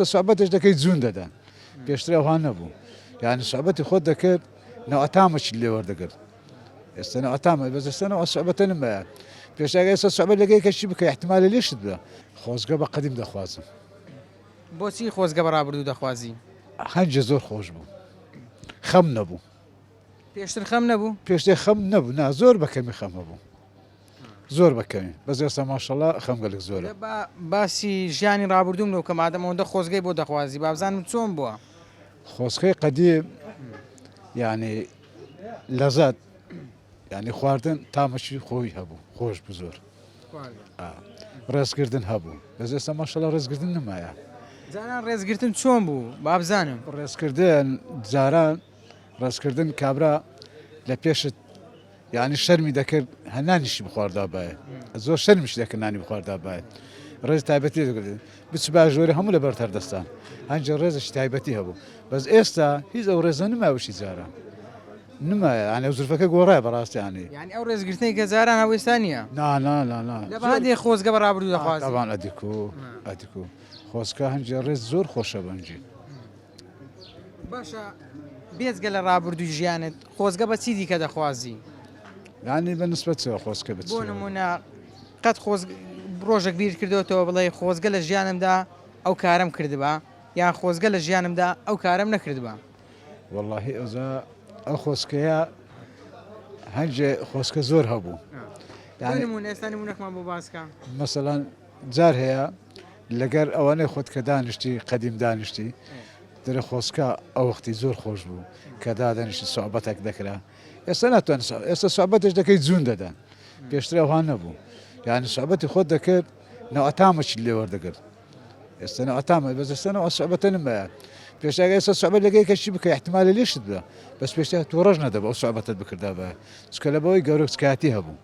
سوعبەتش دەکەی جوون دەدەن پێشتر ئەوها نەبوو یعنی سوعبەتی خۆت دەکرد نەوەتامەچ لێ وەردەگرت ئێستا نەوەتامە بەس ئێستا نەوە سوعبەتە نمایە پێشتر ئێستا سوعبەت لەگەی کەشی بکە احتمالە لێشت بە خۆزگە بە قەدیم دەخوازم. بۆچی خۆزگە بە ڕابردوو دەخوازی؟ هەنجێ زۆر خۆش بوو خەم نەبوو. پێشتر خەم نەبوو؟ پێشتر خەم نەبوو نا زۆر بە کەمی خەم هەبوو. زۆر بە کەمی بەس ئێستا ماشەڵا خەم گەلک زۆرە. با باسی ژیانی ڕابردووم لۆ بکە مادەم ئەوەندە خۆزگەی بۆ دەخوازی بابزانم چۆن بووە؟ خۆزگەی قەدیم یانی لەزەت یانی خواردن تامەکی خۆی هەبوو خۆش بوو زۆر ڕێزگردن هەبوو بەس ئێستا ماشەڵا ڕێزگردن نمایە. جاران ڕێزگرتن چۆن بوو بابزانم؟ ڕێزکردن جاران ڕێزکردن کابرا لە پێشت یانی شەرمی دەکرد هە نانیشی بخواردابایە زۆر شەرمیش دەکرد نانی بخواردابایە ڕێز تایبەتی دەکرد بچ با ژۆرە هەموو لەبەر تەردەستان هەنجە ڕێزش تایبەتی هەبوو بەس ئێستا هیچ ئەو ڕێزە نماوشی جاران نمایە ئەە زرفەکە گۆڕای بەڕاستیانی یانی ئەو ڕێزگرتنەی کە جاران هەبوو ئێستا نییە نا نا نا نا لە بەهادێ خۆزگە بە ڕابردوو دەخوازی تاوان ئەدیکو ئەدیکو خۆزگە هەنجێ ڕێز زۆر خۆشە بەنجی باشە بێجگە لە ڕابردووی ژیانت خۆزگە بە چی دیکە دەخوازی؟ یانی بە نسبەت چەوە خۆزگە بە بۆ نمونە قەت خۆز ڕۆژێک بیر کردوتەوە بڵێ خۆزگە لە ژیانمدا ئەو کارم کردبا یان خۆزگە لە ژیانمدا ئەو کارم نەکردبا واللهی ئەوزا ئەو خۆزکەیە هەنجێ خۆزکە زۆر هەبوو نمونە ئێستا نمونەکمان بۆ باسکە مەسەلەن جار هەیە لەگەر ئەوانەی خۆت کە دانیشتی قەدیم دانیشتی دەرێ خۆزکە ئەو وەختی زۆر خۆش بوو کە دادەنیشتی سوعبەتەک دەکرا ئێستا ناتوانانی ئێستا سوعبەتش دەکەی جوون دەدەن پێشتر ئەوها نەبوو یعنی سوعبەتی خۆت دەکرد نەوەتامەچ لێ وەردەگرت ئێستا نەوەتامە بەس ئێستا نەوە سوعبەتە نمایە پێشتر ئێستا سوعبەت لەگەی کەشی بکە احتمالە لێشت بە بەس پێشتر تووڕەش نەدەبوو ئەو سوعبەتت بکردا بە چکە لە بەوەی گەورە چکایەتی هەبوو.